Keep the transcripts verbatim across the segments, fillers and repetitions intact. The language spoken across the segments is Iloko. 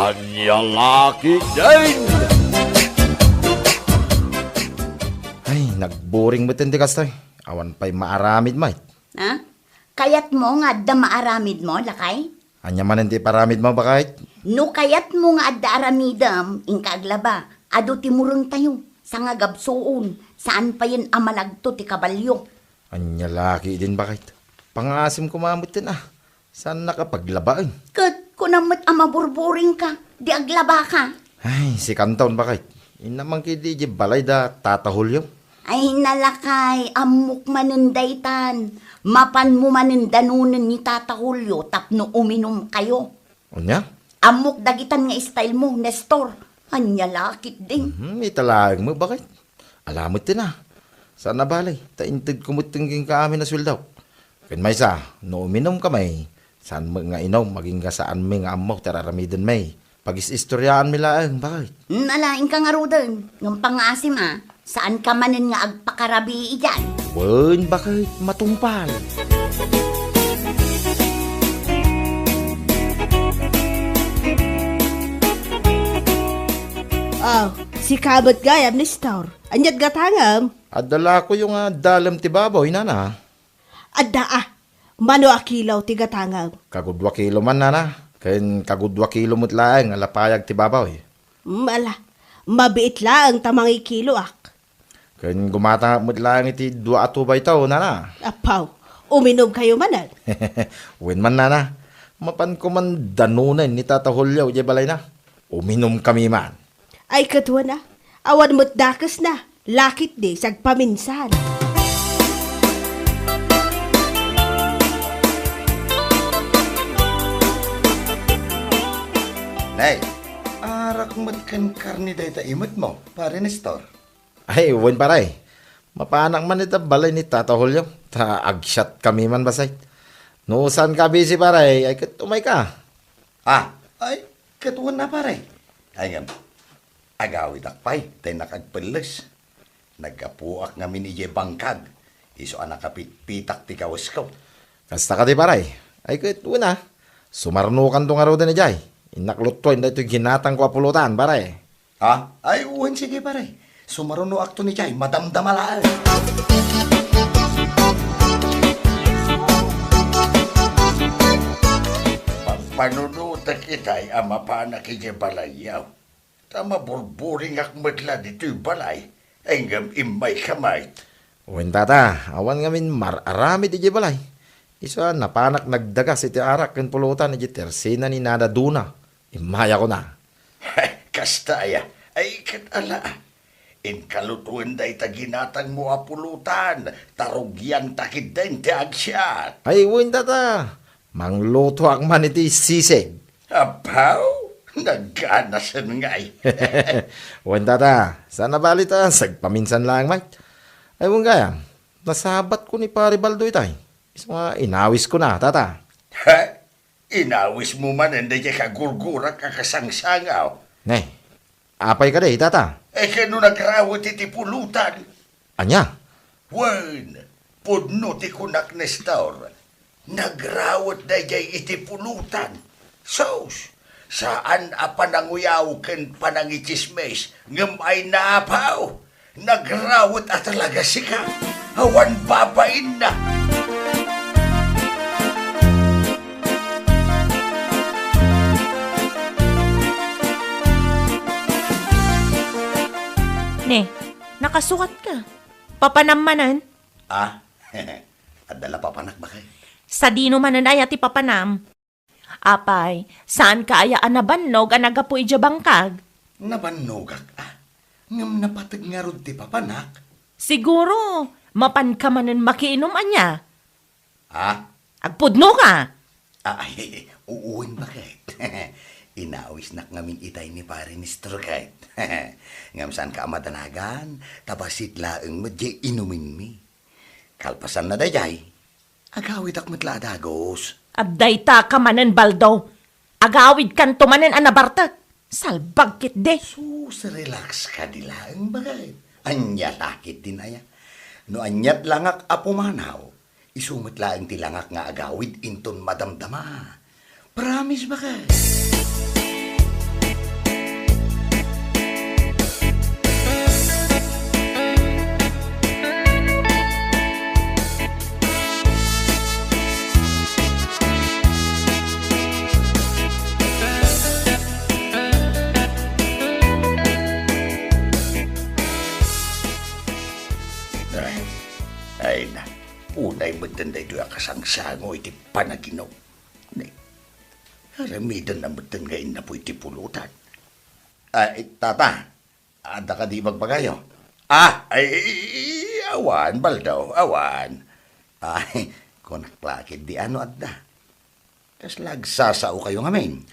Ania la ketdin? Ay, nagburing met ti kastoy. Awan pay maaramid met. Ha? Kayatmo nga adda maaramidmo, lakay? Ania manen ti iparamidmo, baket? No kayatmo nga adda aramidem, inka aglaba. Adu ti murengtayo. Sangagabsuon, saan payen a malagto ti kabalio. Ania la ketdin, baket? Pangaasim koma metten, a. Saannaka paglabaen. Ket kunam met a maburburingka, di aglabaka. Ay, sikanton, baket. Inna man ketdi idiay balay da Tata Julio. Ay, nalakay, ammok manen daytan. Mapanmo manen danonen ni Tata Julio tapno uminumkayo. Ania? Ammok dagitan nga style mo, Nestor. Ania la ketdin? Mhm, ita laeng met, baket. Ala metten, a. Saan a bale, ta intedko metten kenka amin a sueldok. Ken maysa, no uminumka met, saan met nga inum, agingga saanmi nga ammo ti ar-aramidenmi. Pagis-istoriaanmi laeng, baket. Nalaingka ngaruden, ngem pangaasim, a. Saanka manen nga agpakarabii idiay. Wen, baket, matungpal. Oh, sika met gayam, Nestor. Ania't gatangem? Adda lakoyo nga dalem ti baboy, nana. Adda, a. Mano a kilo ti gatangem? Kagudua kilo man, nana. Ken kagudua kilo met laeng a lapayag ti baboy. Mm, ala. Mabiit laeng ta mangikiloak. Ken gumatangak met laeng iti dua a tubayto, nana. Apaw, uminumkayo manen? Wen man, nana. Mapanko man danonen ni Tata Julio idiay balayna. Uminumkami man. Ay, ket wen a, awan met dakesna, la ketdi sagpaminsan. Nay, arak met ken karne dayta imetmo, Pare Nestor? Ay, wen, pare. Mapanak man ita balay ni Tata Julio, ta agsiatkami man bassit. No saanka a busy, pare, ay ket umayka. Ah, ay, ket wen a, pare. Ay ngem, agawidak pay ta innak agpelles. Naggapuak ngamin idiay bangkag, isu a nakapitpitak ti kawesko. Kasta kadi, pare? Ay ket wen a, sumarnokanto ngaruden idiay. Innak lutuen daytoy ginatangko a pulutan, pare. Ha? Ay, wen, sige, pare. Sumarnoakton idiay, madamdama laeng. Pampanunotek itay a mapanak idiay balayyo. Ta maburburingak met la ditoy balay, ngem immayka met. Wen, tata, awan ngamin mar-aramid idiay balay. Isu a napanak nagdagas iti arak ken pulutan idiay tersina ni Nana Duna. Immayakon a. Kasta aya? Ay, ket ala. Inka lutuen dayta ginatangmo a pulutan, ta rugianta ketdin ti agsiat. Ay, wen, tata. Manglutoak man iti sisig. Apaw, nagganasen ngay. Wen, tata, saan a bale ta sagpaminsan laeng met. Ay, wen gayam, nasabatkon ni Pare Baldo itay. Isu nga inawiskona, tata. Ha? Inawismo manen daydiay kagurgurak a kasangsangaw? Ne, apay kadi, tata? E, ket no nagrawet iti pulutan? Ania? Wen, pudno ti kunak, Nestor. Nagrawet daydiay iti pulutan. Sus, saan a pananguyaw ken panangitsismis, ngem ay naapaw. Nagrawet a talaga sika. Awan babainna. Ne, nakasukatka. Papanam manen? Ah, adda la papanak, baket. Sadino manen aya ti papanam? Apay, saanka aya a nabannog a naggapu idiay bangkag? Nabannogak, a. Ngem napateg ngarud ti papanak. Siguro, mapanka manen makiinum ania? Ha? Agpudnoka! Ay, wen, baket. Inawisnak ngamin itay ni Pare Nestor ket. Ngem saanka a madanagan, ta bassit laeng met diay inumenmi. Kalpasanna daydiay, agawidak met la a dagus. Adda itaka manen, Baldo. Agawidkanto manen a nabartek. Salbag ketdi. Sus, relax kadi laeng, baket. Ania la ketdin aya? No aniat langak a pumanaw, isu met laeng ti langak nga agawid inton madamdama. Promise, baket. Ay metten daytoy a kasangsango iti panaginum. Ni, aramidenna metten nga innapoy ti pulutan. Ay, tata, adda kadi ibagbagayo? Ah, ay, awan, Baldo, awan. Ay, kunak la ketdi no adda. Kasla agsasaokayo ngamin?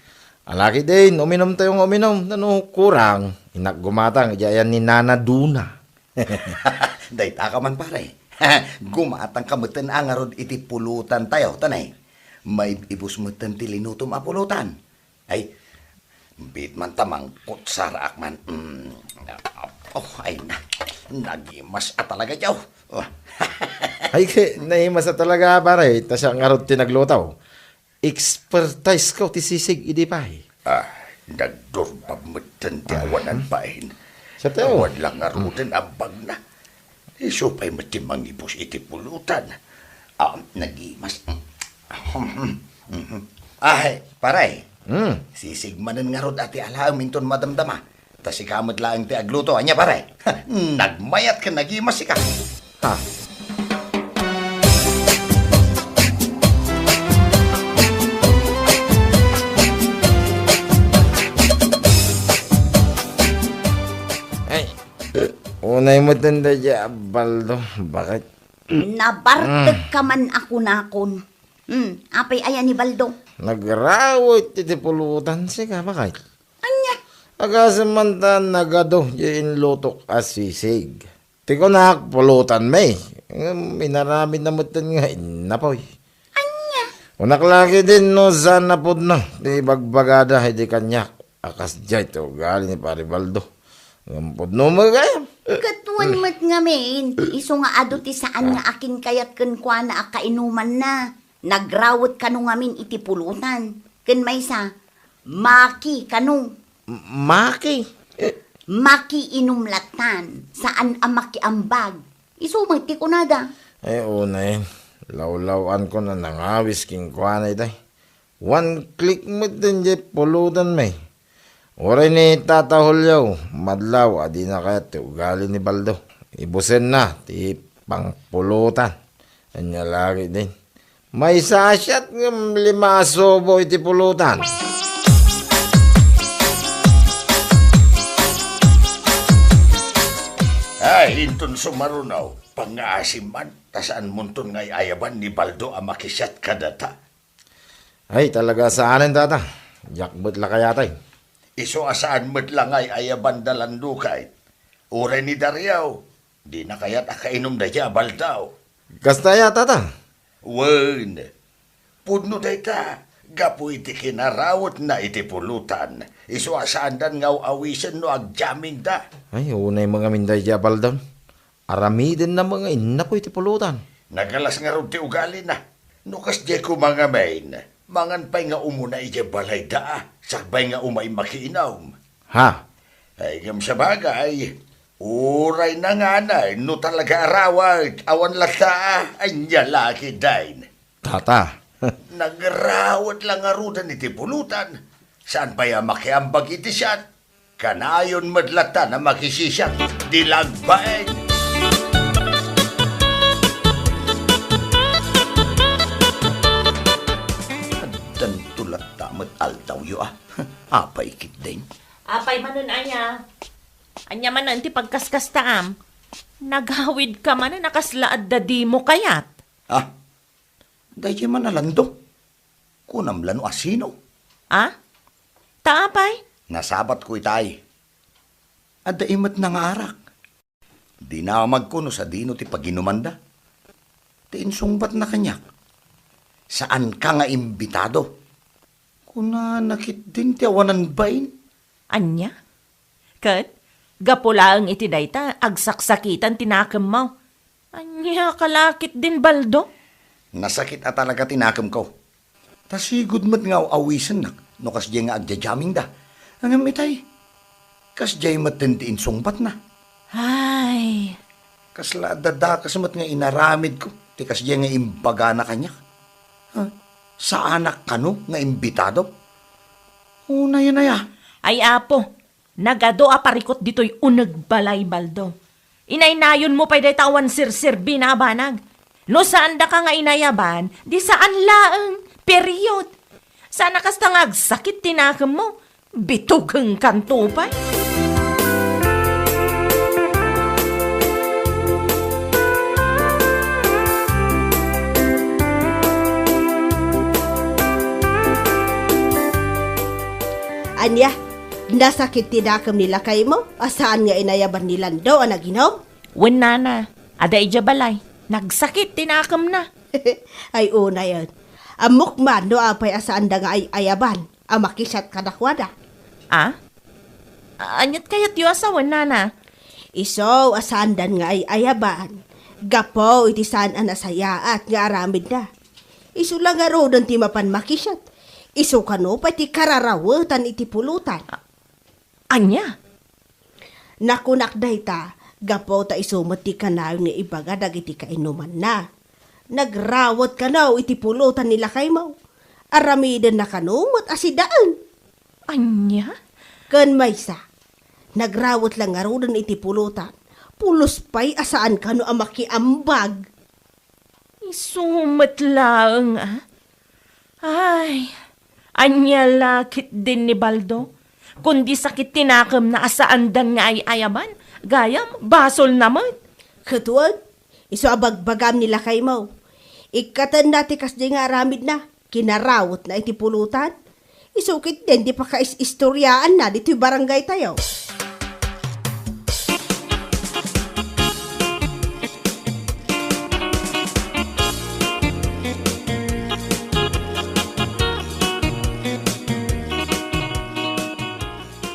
Ala ketdin, uminumtayo nga uminum. Nano kurang, innak gumatang idiay ayan ni Nana Duna. Dayta ka man, pare. Gumatang ka metten a ngarud iti pulutantayo, tanay. Maib-ibus metten ti linutom a pulutan. Ay, bit man ta mangkutsaraak man. Mm. Oh, ay na. Nagimas a talaga, Joe. Oh. Ay, ke, naimas a talaga, pare. Ta siak ngarud ti nagluto. Expertise ko ti sisig idi pay. Ah, nagdurbab metten ti awanan bain. Sa tao. Awan lang ngaruden ambagna. Isu pay met ti mangibus iti pulutan. Ah, nagimas. Ay, pare. Hmm. Sisig manen ngarud a ti alaem inton madamdama. Ta sika met laeng ti agluto, ania, pare? Nagmayat ken nagimas sika. Ha? Ay, unay met daydiay a Baldo, bakit? Nabartek ka man a kunakon. Hmm, apay aya ni Baldo? Nagrawet iti pulutan sika, bakit? Ania? Agasem man ta nagadu diay inlutok a sisig. Ti kunak, pulutan met. Ngem inaramidna metten nga innapoy. Ania? Kunak la ketdin no saan a pudno ti ibagbagada idi kaniak a kasdiay ti ugali ni Pare Baldo. Ngem pudno met gayam. Ket wen met ngamin, isu nga adu ti saan nga akinkayat kenkuana a kainumanna. Nagrawet kano ngamin iti pulutan. Ken maysa, maki kano. M-, maki? Eh. Makiinum lattan, saan a makiambag. Isu met ti kunada. Ay, unay, lawlaw-ankon a nangawis kenkuana itay. One click met daydiay pulutan met. Uray ni Tata Julio, madlaw a dina kayat ti ugali ni Baldo. Ibusenna ti pangpulutan. Ania la ketdin. Maysa a siat ngem lima a subo iti pulutan. Ay, inton sumaruno, pangngaasim man, ta saanmonton nga ay-ayaban ni Baldo a makisiat kadata. Ay, talaga saanen, tata. Diak met la kayatay. Isu a saan met la nga ay-ayaban da Landukay. Uray ni Dario, dina kayat a kainum daydiay a Baldo. Kasta aya, tata? Wen, pudno dayta, gapu iti kinarawetna iti pulutan. Isu a saandan nga aw-awisen no agjammingda. Ay, unay met ngamin daydiay a Baldo. Aramidenna met nga innapoy ti pulutan. Nagalas ngarud ti ugalina. No kasdiay koma ngamin, mangan pay nga umuna idiay balayda, sakbay nga umay makiinum. Ha? Ay, ngem sabagay, uray nanganay, no talaga a rawet, awan latta, ania la ketdin. Tata. Nagrawet la ngaruden iti pulutan. Saan pay a makiambag iti siat? Kanayon met latta a makisisiat di lagbaen. Addanto latta met altawyo, a. Apay ketdin? Apay manen aya? Ania manen ti pagkaskastaam? Nagawid ka manen a kasla adda dimo kayat? Ah, daydiay man a Lando. Kunam la no asino? Ah? Ta apay? Nasabatko itay. Adda imet na nga arak. Dinamagko no sadino ti paginumanda. Ti insungbatna kaniak, saanka nga imbitado. Kunana ketdin ti awanan bain. Ania? Ket, gapu laeng iti dayta, agsaksakitan ti nakemmo. Ania ka la ketdin, Baldo? Nasakit a talaga ti nakemko. Ta sigud met nga aw-awisennak no kasdiay nga agjajammingda. Ngem itay, kasdiay metten ti insungbatna. Ay. Kasla adda dakes met nga inaramidko ti kasdiay nga imbagana kaniak. Ha? Saanak kano nga imbitado? Unayen aya? Ay, Apo, nagadu a parikut ditoy uneg balay, Baldo. Inaynayonmo pay dayta awan serserbina a banag. No saandaka nga inayaban, di saan laeng, period. Saan a kasta nga agsakit ti nakemmo, bitugengkanto pay. Ania, nasakit ti nakem ni lakaymo a saan nga inayaban ni Lando a naginom? Wen, nana, adda idiay balay. Nagsakit ti nakemna. Ay, unayen. Ammok man no apay a saanda nga ay-ayaban a makisiat kadakuada. Ah? Aniat kayatyo a sawen, nana? Isu a saandan nga ay-ayaban. Gapu iti saan a nasayaat nga aramidna. Isu la ngaruden ti mapan makisiat. Isu kano pay ti kararawetan iti pulotan. A-, ania? Nakunak dayta, gapu ta isu met ti kanayon nga ibaga dagiti kainumanna. Nagrawet kano iti pulotan ni lakaymo. Aramidenna kano met a sidaen. Ania? Ken maysa, nagrawet la ngaruden iti pulotan. Pulos pay a saan kano a makiambag. Isu met laeng, a? Ay, ania la ketdin ni Baldo? Kundi sakit ti nakemna a saandan nga ay-ayaban, gayam, basolna met. Ket wen, isu a bagbagam ni lakaymo. Ikkatenna ti kasdi nga aramidna, kinarawetna iti pulotan. Isu ketdin ti pakais-istoriaanna ditoy barangaytayo.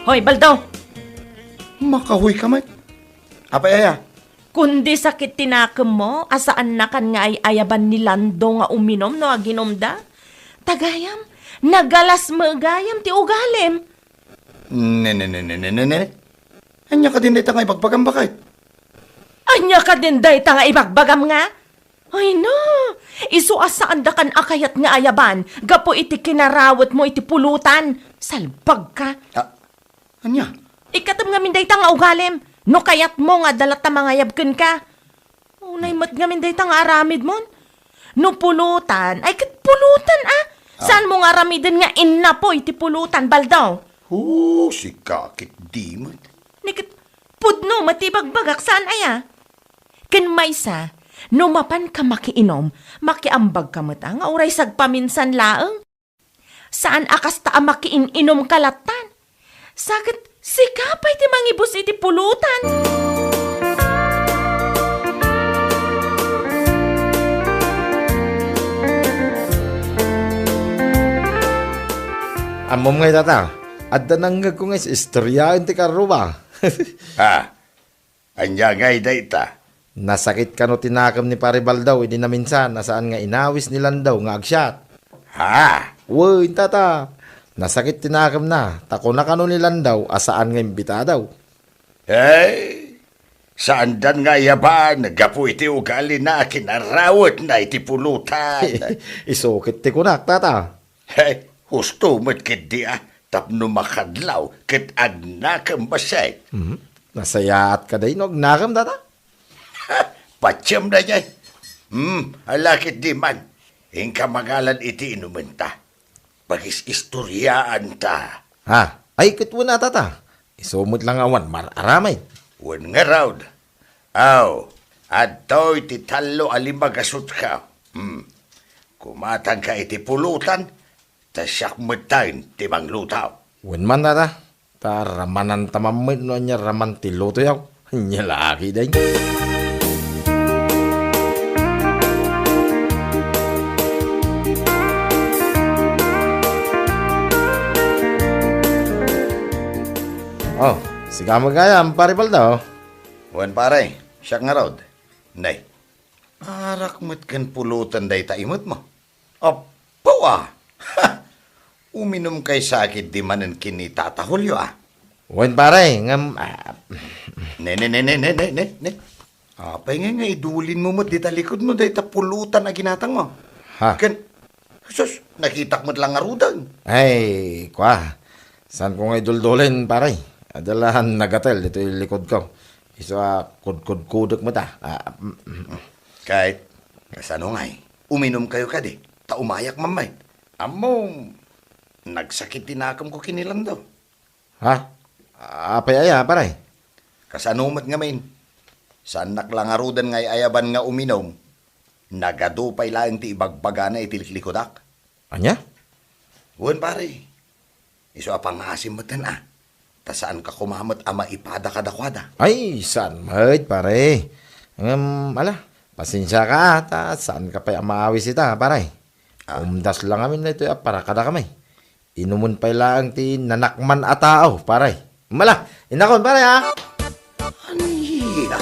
Hoy, Baldo! Makahoy ka met. Apay aya? Kundi sakit ti nakemmo a saannakan nga ay-ayaban ni Lando nga uminom no aginumda. Ta gayam, nagalas met gayam ti ugalim. Ne, ne, ne, ne, ne, ne, ne. Ania kadin dayta nga ibagbagam, baket? Ania kadin dayta nga ibagbagam nga? Ay na, isu a saandakan a kayat nga ayaban gapu iti kinarawetmo iti pulotan. Salbagka. Ah, ania? Ikkatem ngamin dayta nga ugalim. No kayatmo nga adda latta mangayab kenka. Unay met ngamin dayta nga aramidmon. No pulotan, ay ket pulotan, a. Ah. Saanmo nga aramiden nga innapoy ti pulotan, Baldo? Hu, sika ket di met. Ni ket pudno met ti ibagbagak, saan aya? Ken maysa, no mapanka makiinom, makiambagka met, a, nga uray sagpaminsan laeng. Saan a kasta a makiin-inumka lattan. Sa ket sika pay ti mangibus iti pulotan. Ammom ngay, tata, adda nangngegko nga is-istoriaen ti karruba. Ah, Ania ngay dayta? Nasakit kano ti nakem ni Pare Baldaw idi naminsan a saan nga inawis ni Landaw nga agsiat. Ha? Wen, tata. Nasakit ti nakemna, ta kuna kano ni Landaw a saan nga imbitadaw. Ay, saandan nga ayaban gapu iti ugalina a kinarawetna iti pulutan. Isu ket ti kunak, tata. Hey, husto met ketdi a, tapno makadlaw ket agnakem bassit. Mhm. Nasayaat kadi no agnakem, tata? Patiem daydiay. Hmm, ala ketdi man. Inka mangalad iti inumenta. Pagis-istoriaanta. Ha? Ay, ket wen a, tata. Isu met la nga awan mar-aramid. Wen ngarud. Aw, adtoy ti tallo a limagasutko. Hmm. Kumatangka iti pulutan, ta siak metten ti mangluto. Wen man, tata, ta ramananta man met no ania raman ti lutoyo. Ania la ketdi. Oh, sika met gayam, Pare Baldaw. Wen, pare, siak ngarud. Nay, arak met ken pulutan dayta imetmo. Apo a! Ha! Uminumkay sa ketdi manen ken ni Tata Julio a. Wen, pare, ngem, ah, Ne, ne, ne, ne, ne, ne, ne, ne. Apay ngay nga idulinmo met dita likudmo dayta pulutan a ginatangmo? Ha? Ken, sus, nakitak met la ngaruden. Ay, kua. Saanko nga iduldulen, pare. Adda la nagatel ditoy likudko. Isu a kudkudkudek met a. Ah, mm, mm. Ket, Kasano ngay? Uminumkayo kadi, ta umayak man met. Ammom, nagsakit ti nakemko ken ni Lando. Ha? Apay aya, pare? Kasano met ngamin? Saannak la ngaruden nga ay-ayaban nga uminum. Nagadu pay laeng ti ibagbagana iti liklikudak. Ania? Wen, pare. Isu a pangngaasim metten a. Ta saanka koma met a maipada kadakuada. Ay, saan met, pare. Ngem, ala, pasensiaka, ta saanka pay a maawis ita, pare. Ah. Umdas la ngamin daytoy a para kadakami. Inumen pay laeng ti nanakman a tao, pare. Mala, innakon, pare, ha? Ania?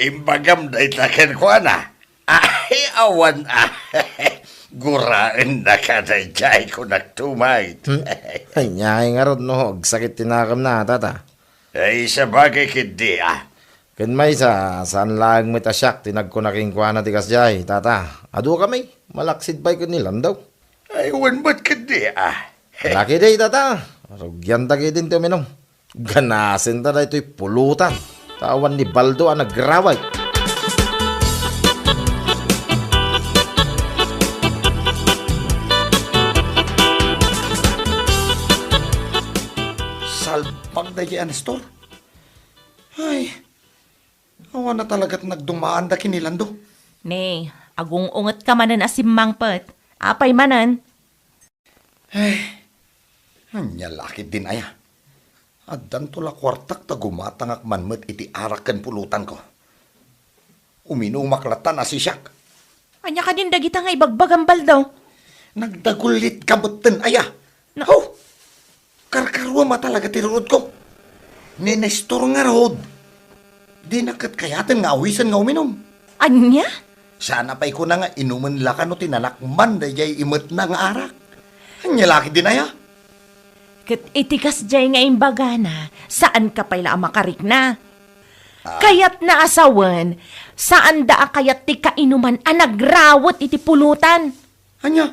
Imbagam dayta kenkuana. Ay, awan a. Guraennaka daydiay, kunak tumay. Hmm? Ania ngarud no agsakit ti nakemna, tata? Ay, sabagay ketdi a. Ken maysa, saan laeng met a siak ti nagkuna kenkuana ti kasdiay, tata. Adu kami, malaksid pay ken ni Lando. Ay, wen met ketdi a. Laki day, tata. Rugianta ketdin ti uminum. Ganasenta daytoy pulutan. Ta awan ni Baldo a nagraway. Salpag daydiay a Nestor. Ay, awan a talagat nagdumaanda ken ni Lando. Ne, agung-ungetka manen a simmangpet. Apay manen? Ay, ania la ketdin aya? Addanto la kuartak ta gumatangak man met iti arak ken pulutanko. Uminumak latta a sisiak. Ania kadin dagita nga ibagbagam, Baldo? Nagdagullitka metten aya? Na- Haw! Karkaruam a talaga ti ruodko. Ni Nestor ngarud, dina ket kayaten nga awisen nga uminum. Ania? Saan a pay kuna nga inumen la kano ti nanakman daydiay imetna nga arak. Ania la ketdin aya? Ket iti kasdiay nga imbagana, saanka pay la a makarikna. Ah. Kayatna a sawen, saanda a kayat ti kainuman a nagrawet iti pulutan. Ania?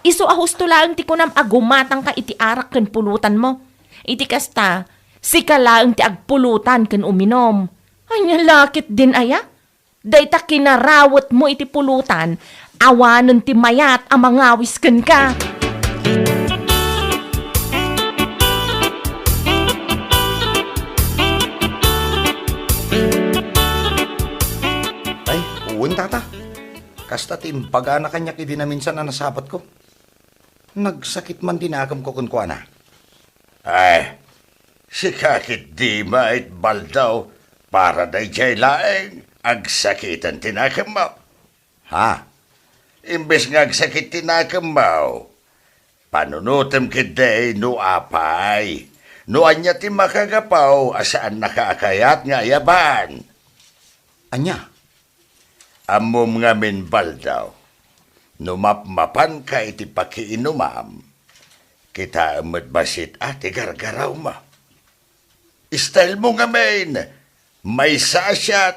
Isu a husto laeng ti kunam a gumatangka iti arak ken pulutanmo. Iti kasta, sika laeng ti agpulutan ken uminum. Ania la ketdin aya? Dayta kinarawetmo iti pulutan, awanen ti mayat a mangawis kenka. Ay, wen, tata. Kasta ti imbagana kaniak idi naminsan a nasabatko. Nagsakit man ti nakemko kenkuana. Ay, sika ketdi met, Baldo, para daydiay laeng agsakiten ti nakemmo. Ha? Imbes nga agsakit ti nakemmo, panunotem ketdi no apay, no ania ti makagapu a saannaka a kayat nga ayaban. Ania? Ammom ngamin, Baldo, no mapmapanka iti pakiinumam, kitaem met bassit a ti gargarawmo. Stylemo ngamin, maysa a shot,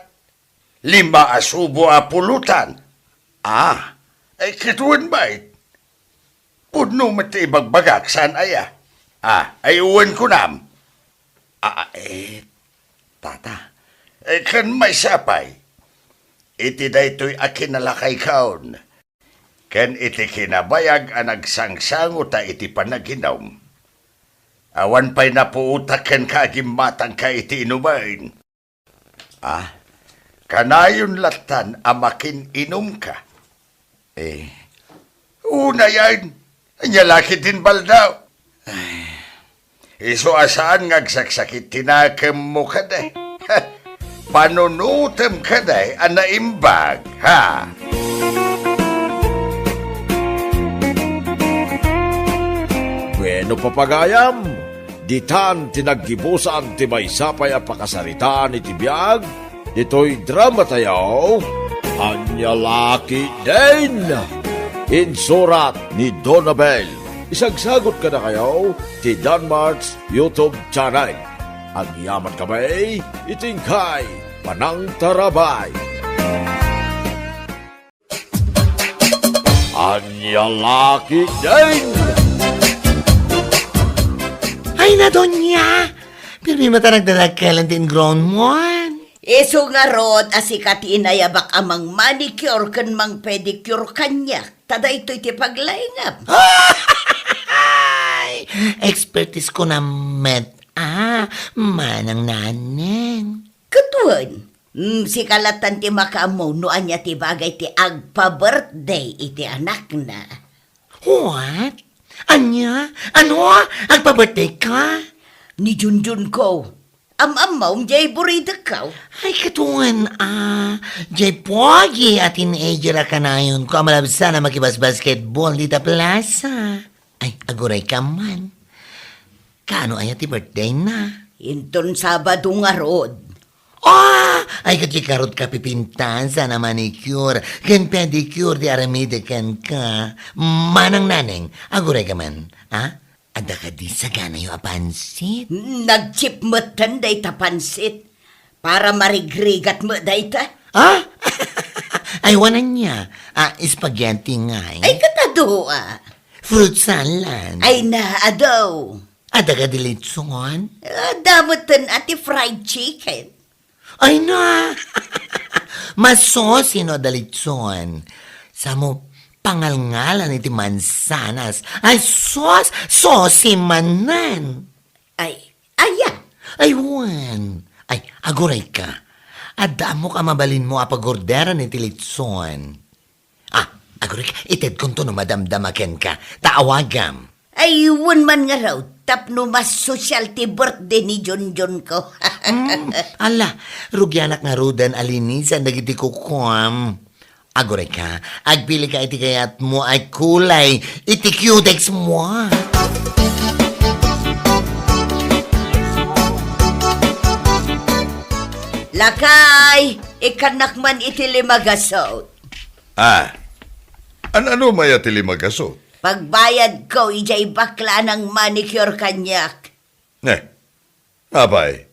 lima a subo a pulutan. Ah, ay, ket wen met. Pudno met ti ibagbagak, saan aya? Ah, ay, wen kunam. Ah, eh, tata. Eh, ken maysa pay, iti daytoy a kinalakaykon, ken iti kinabayag a nagsangsango ta iti panaginum, awan pay napuotak kenka a gimmatangka iti inumen. Ah, kanayon lattan a makin-inumka. Eh, unayen, ania la ketdin, Baldo? Ay, isu a saan nga agsaksakit ti nakemmo kadi. Panunotem kadi a naimbag, ha? Bueno, papagayam, ditan ti naggibusan ti maysa pay a pakasaritaan iti biag ditoy dramatayo, Ania La Ketdin. Insurat ni Donabel. Isagsagut kadakayo ti Danmart's YouTube channel. Agyamankami iti inkay panangtarabay. Ania La Ketdin. Ina Doña, pirmi met a nagdadakkel ti ingrown mo. Isu ngarud a sika ti inayabak a mang-manicure ken mang-pedicure kaniak. Ta daytoy ti paglaingam. Ay, expertise ko na met. Ah, manang naneng. Ket wen, mm, sika lattan ti makaammo no ania ti bagay ti agpa-birthday iti anakna. What? Ania? Ano? Agpa-birthday ka? Ni Junjun ko. Am-ammom, jay buridekko. Ay, ket wen, ah, jay pogi a teenager a kanayonko a malabsan a makibasbasketball dita plaza. Ay, aguray ka man. Kaano aya ti birthday na? Inton Sabado ngarud. Ah! Ay, ket di karot ka pipintasan a manicure ken pedicure ti aramidek kenka. Manang naneng, aguray ka man, ha? Adda kadi saganayo a pansit? Nagchip metten dayta pansit. Para marigrigat met dayta. Ah? Ay, wen ania? Ah, spaghetti ngay? Ay, ket adu, ah. Fruit salad? Ay na, adu. Adda kadi litson? Adda metten a ti fried chicken. Ay na! Masosi no adda litson. Samo pangalngalan iti mansanas. Ay sus! Sosi manen! Ay, aya? Ay wen. Ay, aguray ka. Adda ammok a mabalinmo a pagorderan iti litson. Ah, aguray ka, itedkonto no madamdama kenka. Ta awagam. Ay, wen man ngarud, tapno mas sosyal ti birthday ni Junjun ko. Hmm, ala, rugianak ngaruden a linisan dagiti kukuam. Aguray ka, agpili ka iti kayatmo a kulay iti cutex mo. Lakay, ikkannak man iti lima gasut. Ah, an-, ano maya ti lima gasut? Pagbayadko idiay bakla a nang-manicure kaniak. Eh, apay,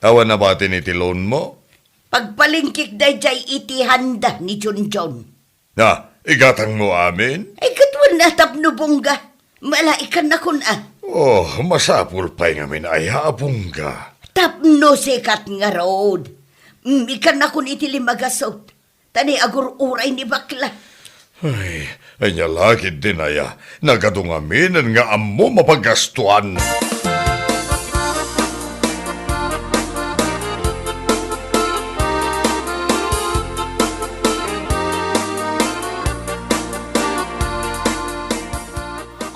awan nabatin iti loan mo? Pagpalingkik daydiay iti handa ni Junjun. Na, igatangmo amin? Ay, ket wen a tapno bongga. Mala, ikkannakon a. Oh, masapul pay ngamin aya a bongga. Tapno sikat ngarud. Mm, ikkannakon iti lima gasut. Ta ni agur-uray ni bakla. Ay, ania la ketdin aya, nagadu ngaminen nga ammom a paggastuan.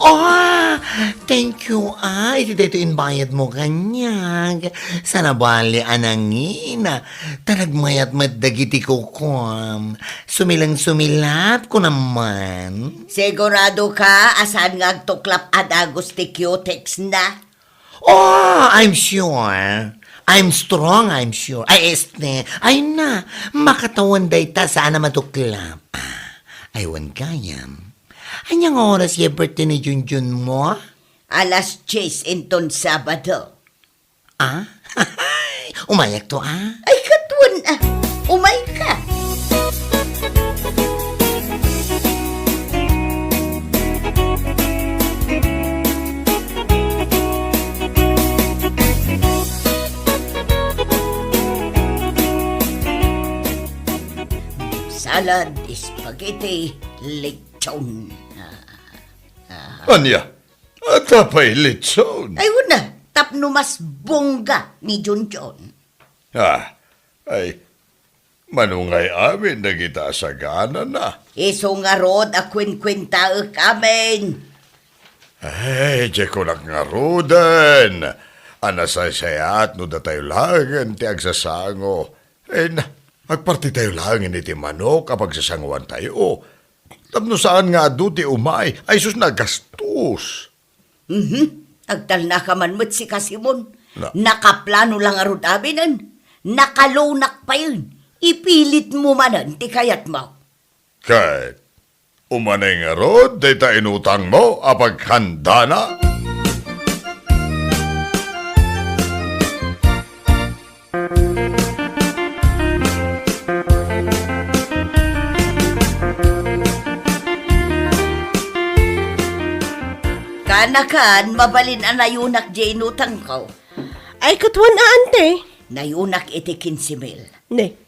Oh, thank you, ah, iti daytoy imbayadmo kaniak. Sana bali a nangina. Ta nagmayat met dagiti kukuam. Sumileng-sumilap ko naman. Sigurado ka a saan nga agtuklap a dagus ti cutex na? Oh, I'm sure. I'm strong, I'm sure. Ay, este, ay na, makatawan dayta saan a matuklap. Ah, ay, wen gayam. Ania nga oras ti birthday ni Junjun mo? Alas dies inton Sabado. Ah? Umayakto, ah? Ay, ket wen, ah. Umayka. Salad, spaghetti, lechon. Ah, ah. Ania? Adda pay litson? Ay, wen a, tapno mas bongga ni Junjun. Ah, ay, mano ngay amin dagita a saganana? Isu ngarud a kuenkuentaek amin. Ay, di kunak ngaruden a nasaysayaat no datayo laengen ti agsasango. Ay na, agpartitayo laengen iti manok a pagsasangoantayo. Tapno saan nga adu ti umay, ay sus, nagastos. Mhm. Agtalnaka man met sika, Simon. Na- Nakaplano la ngarud aminen. Nakalunak payen. Ipilitmo manen ti kayatmo. Ket, umanay ngarud dayta inutangmo a paghandana? Kan Nakan, mabalin a nayunak diay inutangko. Ay, ket wen a, ante. Nayunak iti kinse mil. Ne,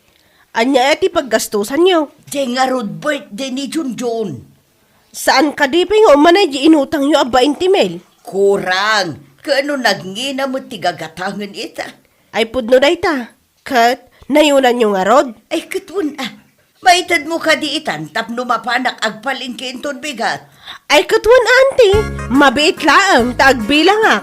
ania ti paggastosanyo? Diay ngarud birthday ni Junjun. Saan kadi pay nga umanay diay inutangyo a bainte mil? Kurang. Ket no nagngina met ti gagatangen ita. Ay, pudno dayta. Ket nayunanyo ngarud? Ay, ket wen a. Maitedmo kadi itan tapno mapanak agpalengke inton bigat? Ay, ket wen a, ante. Mabiit laeng ta agbilangak.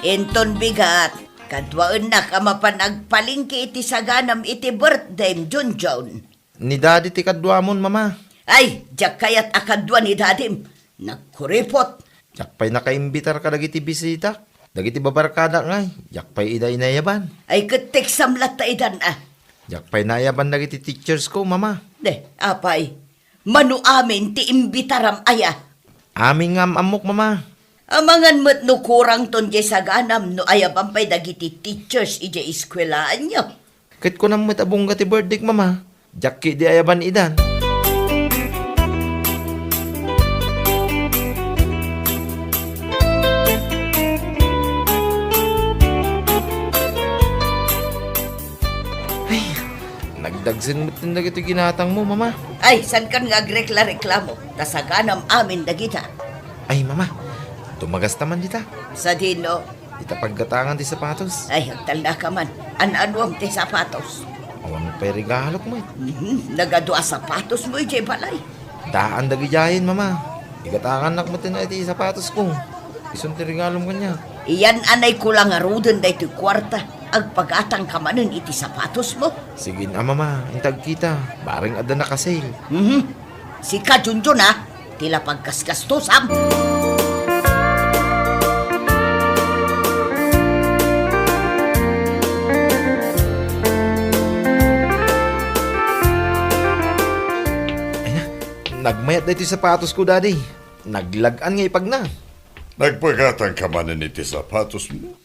Inton bigat, kaduaennak a mapan agpalengke iti saganam iti birthdayem, Junjun. Ni Daddy ti kaduamon, Mama. Ay, diak kayat a kadua ni Dadim. Nagkuripot. Diak pay nakaimbitar kadagiti bisitak. Dagiti babarkadak ngay, diak pay ida inayaban. Ay, ket teksam latta idan a. Diak pay naayaban dagiti teachers ko, Mama. De, apay. Mano amin ti imbitaram aya? Amin nga am-ammok, Mama. Amangan met no kurangton diay saganam no ayaban pay dagiti teachers idiay eskuelaanyo. Ket kunam met a bungga ti birthdayk, Mama. Diak ketdi ayaban idan. Ay, nagdagsen met dagiti ginatangmo, Mama. Ay, saankan nga agrekla-reklamo, ta saganam amin dagita. Ay, Mama, tumagasta man dita. Sadino? Ita paggatangan ti sapatos. Ay, agtalnaka man. An-anuam ti sapatos? Awan pay regalok met. Mhm, nagadu a sapatosmo idiay balay. Daan dagidiayen, Mama. Igatangannak met iti sapatosko. Isun ti regalom kaniak. Iyan-anayko la ngaruden daytoy kuarta. Agpagatangka manen iti sapatosmo. Sige a, Mama. Inta agkita. Bareng adda naka-sale. Mhm. Sika, Junjun, a, ti la paggasgastosam. Ay na, nagmayat daytoy sapatosko, Daddy. Naglag-an nga ipagna. Nagpagatangka manen iti sapatosmo?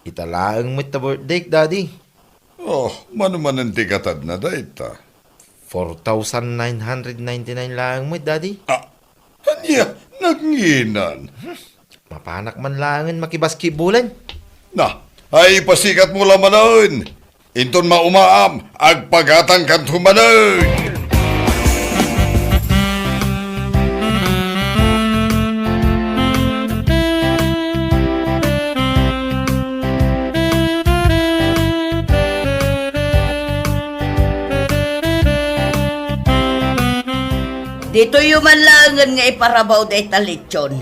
Ita laeng met ta birthdayk, Daddy. Oh, mano manen ti gatadna dayta? Four thousand nine hundred ninety-nine laeng met, Daddy. Ah, ania, nagnginan? Mapanak man laengen makibasketballen. Na, ay, pasikatmo la manen. Inton maumaam, agpagatangkanto manen. Ditoyyo man laengen nga iparabaw dayta litson.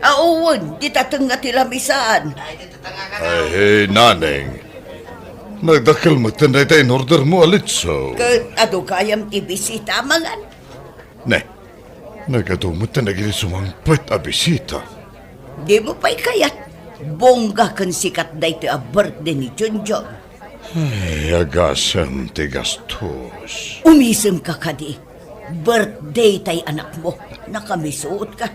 Awan, dita tengnga ti lamisaan. Ay, Naneng. Nagdakkel metten dayta in-ordermo a litson. Ket adu gayam ti bisita, amangan? Ne, nagadu metten dagiti sumangpet a bisita. Dimo pay kayat? Bongga ken sikat daytoy a birthday ni Junjun. Ay, agasem ti gastos. Umisemka kadi. Birthday tay anakmo. Nakamisuotka.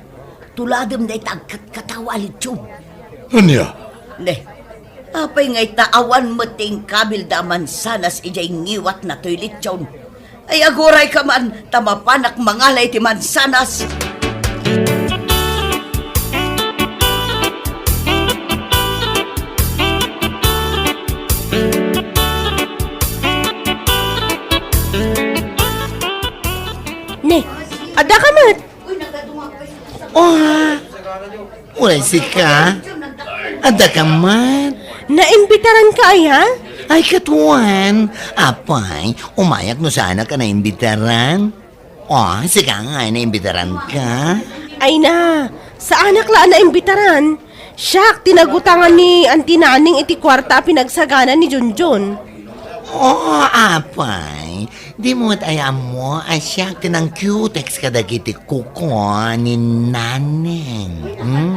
Tuladem dayta agkatkatawa a litson. Ania? Ne, apay nga ita awan met ti inkabilda a mansanas idiay ngiwatna toy litson? Ay, agurayka man, ta mapanak mangala iti mansanas. Ne, adda ka met? Oh, uray sika? Adda ka met? Naimbitaran ka aya? Ay, katuan. Apay, umayak no saanak a naimbitaran. Oh, sika nga ay naimbitaran ka? Ay na, saanak la a naimbitaran. Siak ti nagutangan ni Auntie Naneng iti kuarta a pinagsagana ni Junjun. Oh, apay. Dimo met aya ammo a siak ti nangkiutex kadagiti kuko ni Naneng. Hmm?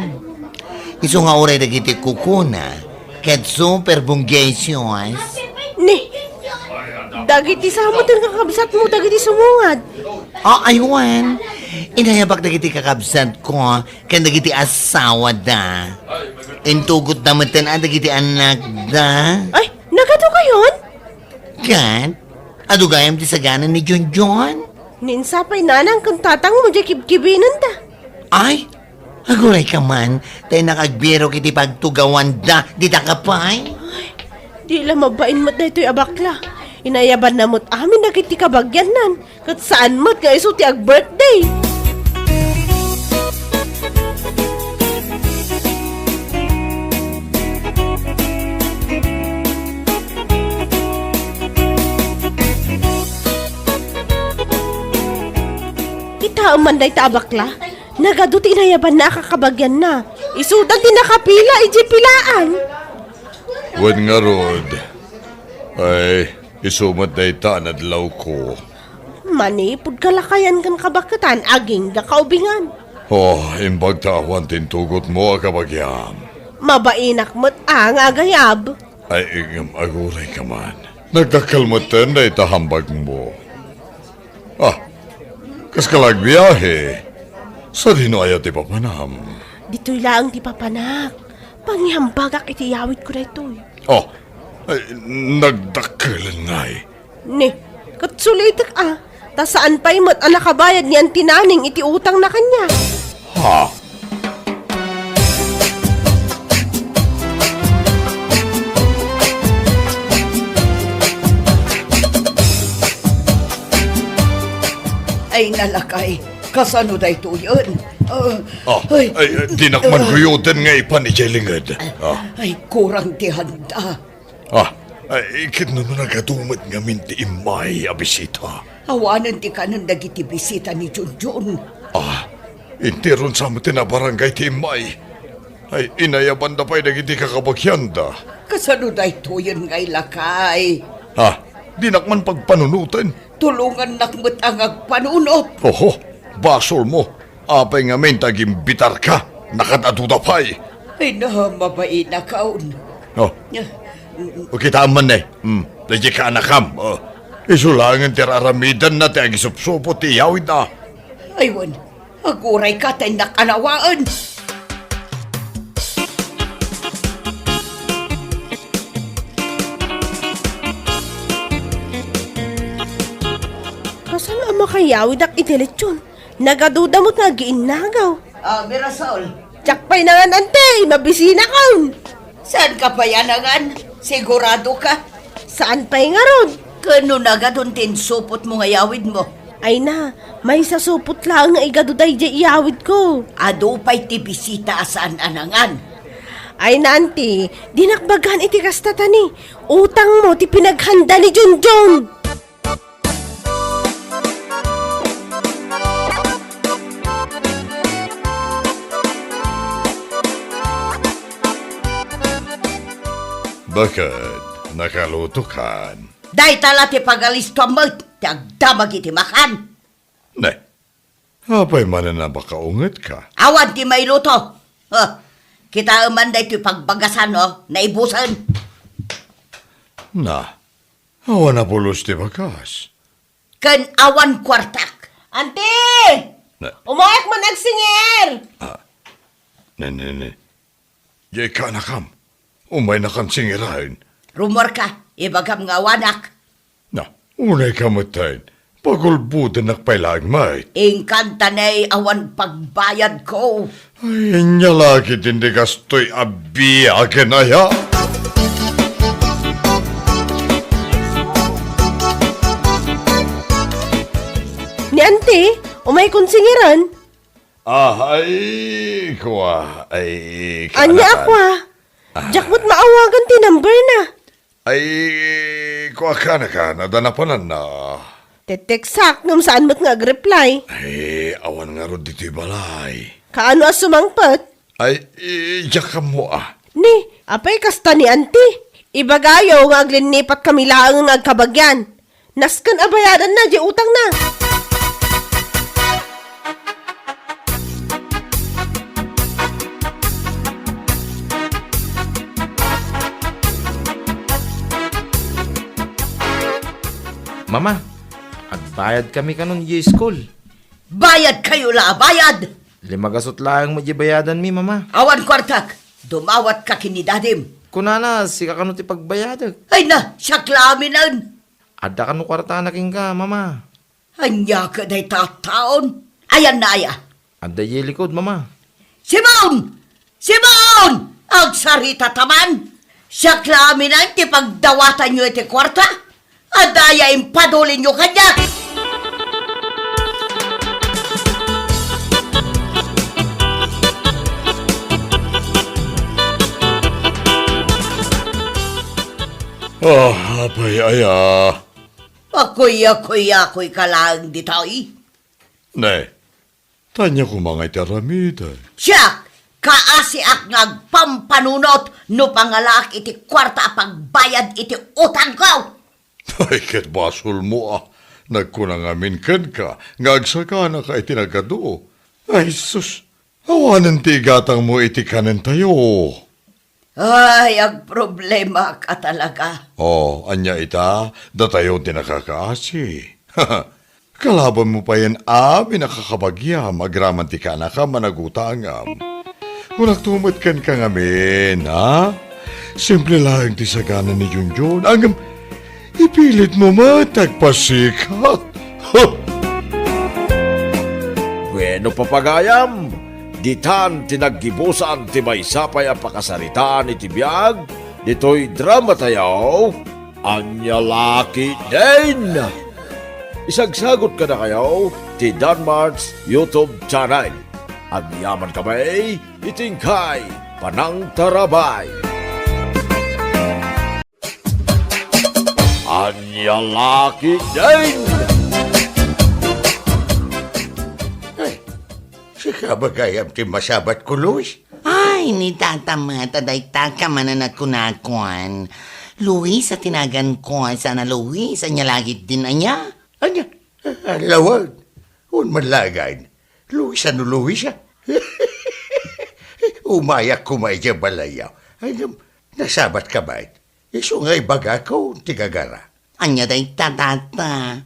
Isu nga uray dagiti kukona, ket super bonggacious. Ni, dagiti sa met nga kakabsatmo dagiti sumungad. Oh, aywan. Inayabak dagiti kakabsatko ken dagiti asawada. Intugotda metten a dagiti anakda. Ay, nagadu Ton? Kat, adu gayam ti sagana ni Junjun? Ni insa pay nanang ken tatangmo diay kibkibinenda. Ay, aguray ka man, ta innak agbirok iti pagtugawanda dita, apay. Di la mabain met daytoy a bakla. Inayabanna met amin dagiti kabagiannan. Ket saan met nga isu ti ag-birthday. Kitaem man dayta a bakla, nagadu ti inayabanna a kakabagianna. Isuda ti nakapila idiay pilaan. Wen ngarud, ay, isu met dayta a nadlawko. Manipud kalakayan ken kabaketan, agingga kaubingan. Oh, imbag ta awan ti intugotmo a kabagiam. Mabainak met a nga agayab. Ay, ngem aguray ka man. Nagdakkel metten dayta hambagmo. Ah, kas ka la agbiahe? Sadino aya ti papanam? Ditoy laeng ti papanak. Pangihambagak iti iyawidko daytoy. Oh, ay, nagdakkelen ngay. Ni, ket sulitek a, ta saan pay met a nakabayad ni Auntie Naning iti utangna kaniak. Ha? Ay, nalakay. Kasano daytoyen? Ah, Ah, ay, ay, dinak man ah, guyoden nga ipan idiay linged. Ah. Ay, kurang ti handa. Ah, ay, ket no nagadu met ngamin ti immay a bisita? Awanen ti kanen dagiti bisita ni Junjun. Ah, interon sa met ti nabarangay ti immay. Ay, inayabanda pay dagiti kakabagianda. Kasano daytoyen ngay, lakay? Ah, dinak man pagpanunoten. Tulongannak met a nga agpanunot. Oho, basolmo. Apay ngamin ta agimbitarka? Nakaad-aduda pay. Ay na, mabainakon. Oh. Ah, O, kitaem man ne. Hmm, daydiay kaanakam. Oh. Isu laengen ti ar-aramidenna ti agisupsupot ti iyawidna. Ay wen, aguray ka ta innak anawaen. Kasano a makayawidak iti lechon? Nagaduda met nga agiinnagaw. Ah, Mirasol. Diak pay nangan, anti, mabisinakon. Saan ka pay a nangan? Sigurado ka? Saan pay ngarud? Ken no nagadun ti insupotmo nga yawidmo? Ay na, maysa supot laeng nga igadu daydiay iyawidko. Adu pay ti bisita a saan a nangan. Ay na, anti, dinak bagan iti kasta ta ni. Utangmo ti pinaghanda ni Junjun. Baket, nakalutokan? Dayta la ti pagalistoam met ti agdamag iti makan. Ne, apay manen a makaungetka? Awan ti mailuto. Huh, kitaem man daytoy pagbagasan, oh, naibusen. Na, awan a pulos ti bagas. Ken awan kuartak. Anti! Na- Umayek man agsingir! Ah, ne, ne, ne. Diay kaanakam. Umaynakan singiraen. Rummuarka, ibagam nga awanak. Na, unayka metten. Pagulbodennak pay laeng met. Inkan ta ne, awan pagbayadko. Ay, ania la ketdin ti kastoy a biagen aya? Ni Anti, umaykon singiran. Ah, ay, kua, ay, ania, kaanakan? Kua? Ah. Diak met maawagan ti number na. Ay, kua, kaanakan, adda napananna. Teteksak, ngem saan met nga agreply. Ay, awan ngarud ditoy balay. Kaano a sumangpet? Ay, i-, diak ammo a. Ni, apay kasta ni Anti? Ibagayo nga aglinnipat kami laeng nga agkabagian. Nasken a bayadanna diay utangna. Mama, agbayad kami kanon diay school. Bayad kayo la a bayad! Lima gasut laeng met diay bayadanmi, Mama. Awan kuartak, dumawatka ken ni Dadim. Kunana, sika kano ti pagbayadek. Ay na, siak la aminen. Adda kano kuartana kenka, Mama? Ania kadi dayta a taon? Ayanna aya? Adda idiay likod, Mama. Simon! Simon! Agsarita ta man! Siak la aminen ti pagdawatanyo iti kuarta? Adda aya impadulinyo kaniak? Ah, apay aya? Akuy, akuy, akuy ka laeng ditoy. Ne, ania koma nga iti aramidek? Siak, kaasiak nga agpampanunot no pangalaak iti kuarta a pagbayad iti utangko. Ay, ket basolmo a. Nagkuna ngamin kenka nga agsaganaka iti nagadu. Ay, sus, awanen ti igatangmo iti kanentayo. Ay, agproblemaak a talaga. Oh, ania ita? Datayo ti nakakaasi. Kalabanmo payen amin a kakabagiam agraman ti kaanakam a nagutangam. Kunakto met kenka ngamin, ha? Simple laeng ti sagana ni Junjun. Ngem ipilitmo met agpasikat. Bueno, papagayam, ditan ti naggibusan ti maysa pay a pakasaritaan iti biag ditoy dramatayo. Ania la ketdin? Isagsagot kadakayo ti Danmart's YouTube channel. Agyamankami iti inkay panangtarabay. Ania la ketdin? Ay, sika bagayam ti masabatko, Luis? Ay, ni Tata met, a dayta ka manen a kunakon. Luisa ti naganko, saan a Luis, ania la ketdin aya? Ania? Ah, lawen. Wen man laeng. Luisa no Luisa. Umayak koma idiay balayyo. Ay, ngem, nasabatka met. Isu nga ibagakon ti gagara. Ania dayta, Tata?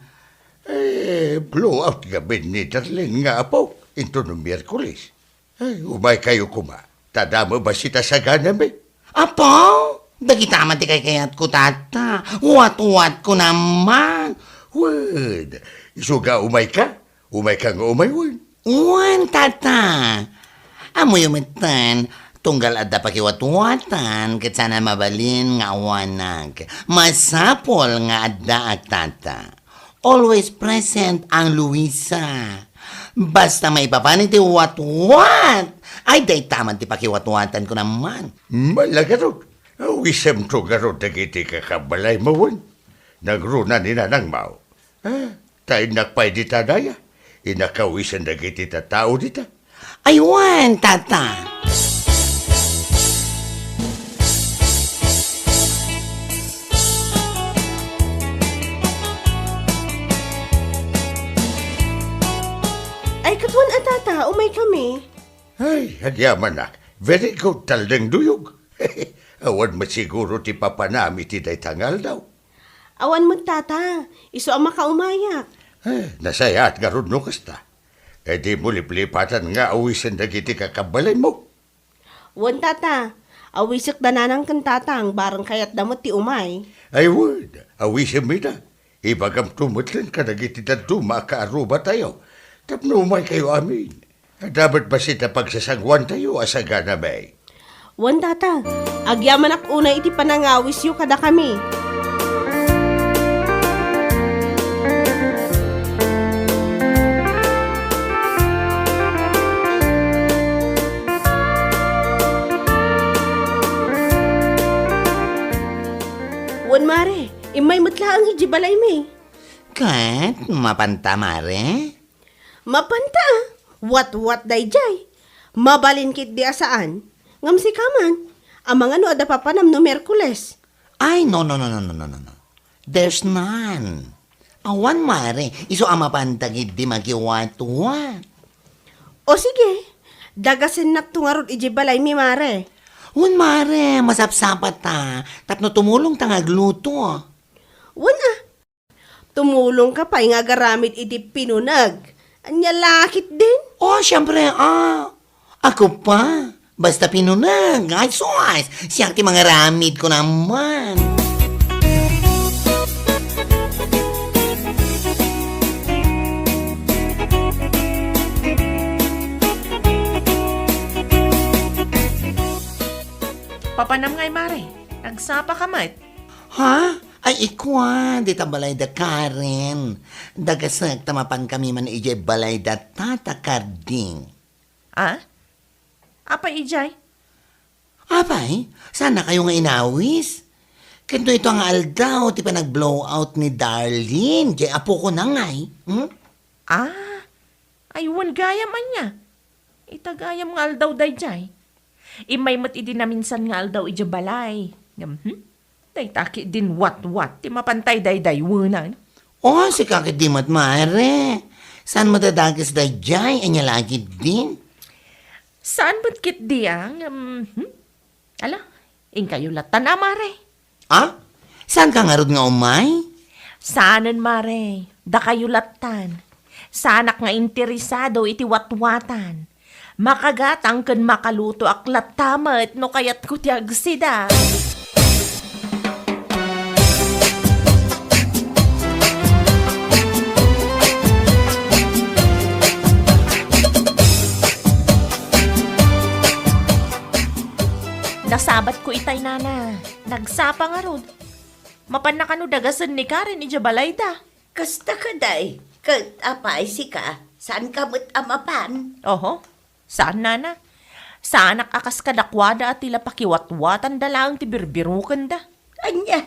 Eh, blow out ngamin ni Darlene nga apo, inton Miyerkules. Ay, umaykayo koma. Ta adda met bassit a saganami. Apo, dagita met ti kaykayatko, Tata. Watwatko naman. Wen, isu nga umayka, umayka nga umay wen. Wen, Tata. Ammoyo metten, tunggal adda pakiwatwatan, ket saan a mabalin nga awanak. Masapul nga addaak, Tata. Always present ang Luisa. Basta maipapan iti watwat, ay dayta man ti pakiwatwatanko naman. Mala ngarud, awisemto ngarud dagiti kakabbalaymo wen. Nagruna ni nanangmo. Ah, ta innak pay dita daya. Innak awisen dagiti tattao dita. Ay wen, Tata. Ay, ket wen a, Tata, umaykami. Ay, agyamanak. Very good, Taldeng Duyog. Awan met siguro ti papanam iti dayta nga aldaw. Awan met, Tata. Isu a makaumayak. Eh, nasayaat ngarud no kasta. Eh, dimo liplipatan nga awisen dagiti kakabbalaymo. Wen, Tata. Awisek da nanang ken tatang, bareng kayatda met ti umay. Ay wen, awisem ida. Ibagamto metten kadagiti dadduma a kaarrubatayo tapno umaykayo amin. Adda met bassit a pagsasangoantayo a saganami. Wen, Tata, agyamanak unay iti panangawisyo kadakami. Wen, Mare, immay met laeng idiay balaymi. Ket, mapanta, Mare? Mapanta, a. Watwat daydiay. Mabalin ketdi a saan. Ngem sika man, amangan no adda papanam no Miyerkules. Ay, no, no, no. There's none. Awan, Mare. Isu a mapanta ketdi makiwatwat. O sige, dagasennakto ngarud idiay balaymi, Mare. Wen, Mare, masapsapata. Tapno tumulongta nga agluto. Wen, a. Tumulongka pay nga agaramid iti pinuneg. Ania la ketdin? Oh, siempre, a. Ako pa. Basta pinuneg, ay sus! Siak ti mangaramid ko naman. Papanam ngay, Mare? Nagsapa ka met? Ha? Ay, ikua, dita balay da Karen. Dagasek ta mapan kami man idiay balay da Tata Carding. Ah? Apay idiay? Apay, saan na kayo nga inawis? Ket no ito nga aldaw ti panag-blow out ni Darlene, diay apoko na ngay. Hmm? Ah, ay wen gayam ania. Ita gayam nga aldaw daydiay. Immay met idi naminsan nga aldaw idiay balay. Ngem, hmm? Dayta ketdin watwat ti mapantay daydaywenan. Oh, sika ketdi met, Mare. Saan met a dakes daydiay? Ania la ketdin? Saan met ketdi a, ngem, hmm? Ala, inkayo lattan a, Mare. Ah? Saan ka ngarud nga umay? Saanen, Mare. Dakayo lattan. Saanak nga interesado iti watwatan. Makagatang ken makalutoak latta met no kayatko ti agsida. Nasabatko itay, nana. Nagsapa ngarud. Mapanna kano dagasen ni Karen idiay balayda. Kasta kadi, ket apay sika, saanka met a mapan? Oho, saan, nana. Saanak a kas kadakuada a ti la pakiwatwatanda laeng ti birbirokenda. Ania?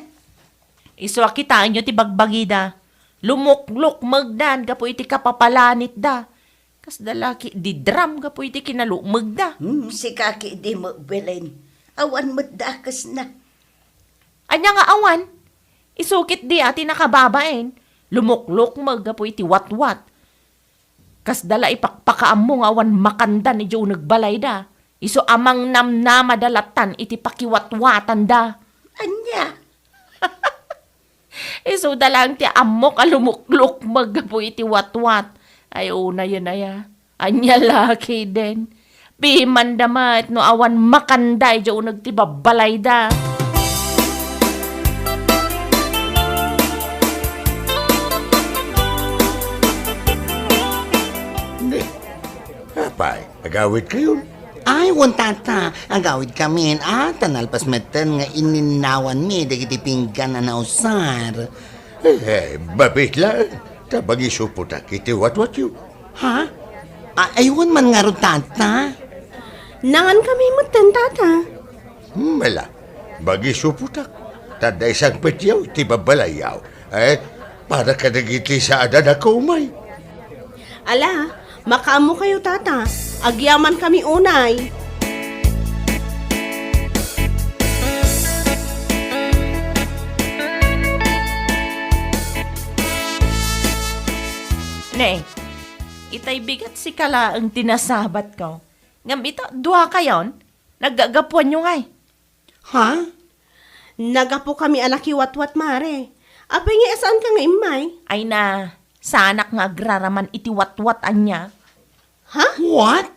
Isu a kitaenyo ti bagbagida. Lumuklukmegdan gapu iti kapapalanitda. Kasda la ketdi drum gapu iti kinalukmegda. Hmm, sika ketdi met, Belen. Awan met dakesna. Ania nga awan? Isu ketdi a ti nakababain, lumuklukmeg gapu iti watwat. Kasda la ipakpakaammo nga awan makandan idiay uneg balayda. Isu a mangnamnamada lattan iti pakiwatwatanda. Ania? Isuda laeng ti ammok a lumuklukmeg gapu iti watwat. Ay, unayen aya. Ania la ketdin? Pimanda met no awan makanda idiay uneg ti babbalayda. Apay, agawidkayon? Ay, wen, tata, agawidkamin, a, ta nalpas metten nga inninnawanmi dagiti pinggan a nausar. Eh, babit laeng, ta mangisuputak iti watwatyo. Ha? A, ay, wen man ngarud, tata. Nangankami metten, tata. Hmm, ala, mangisuputak. Ta adda isangpetyo ti babbalayyo. Eh, para kadagiti saan a nakaumay. Ala, makaammokayo, tata. Agyamankami unay. Ne, itay bigat sika laeng ti nasabatko. Ngem ita, duakayon, naggagapuanyo ngay. Ha? Nagapokami a nakiwatwat, Mare. Apay nga saanka nga immay? Ay na, saanak nga agraraman iti watwat ania. Ha? What?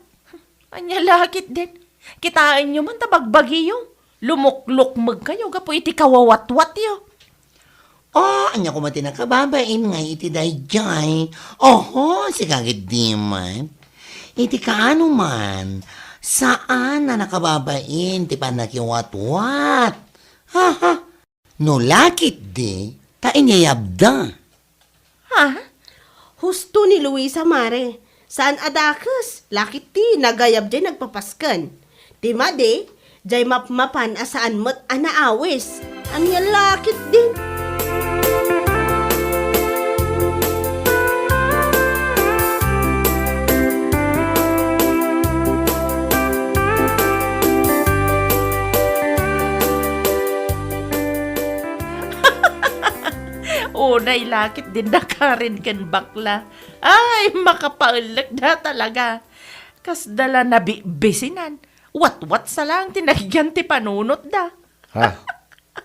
Ania la ketdin? Kitaenyo man ta bagbagiyo. Lumuklukmegkayo gapu iti kawawatwatyo. Oh, ania koma ti nakababain nga iti daydiay? Oho, sika ketdi met. Iti kaano man, saan a nakababain ti pannakiwatwat. Ha, ha. No la ketdi, ta inyayabda. Ha? Husto ni Luisa, Mare. Saan a dakes, la ketdi nagayab diay nagpapasken. Ti madi, diay mapmapan a saan met a naawis. Ania la ketdin? Unay la ketdin da Karen ken bakla. Ay, makapaellekda talaga. Kasda la nabibisinan. Watwat sa laeng ti nagyan ti panunotda. Ha?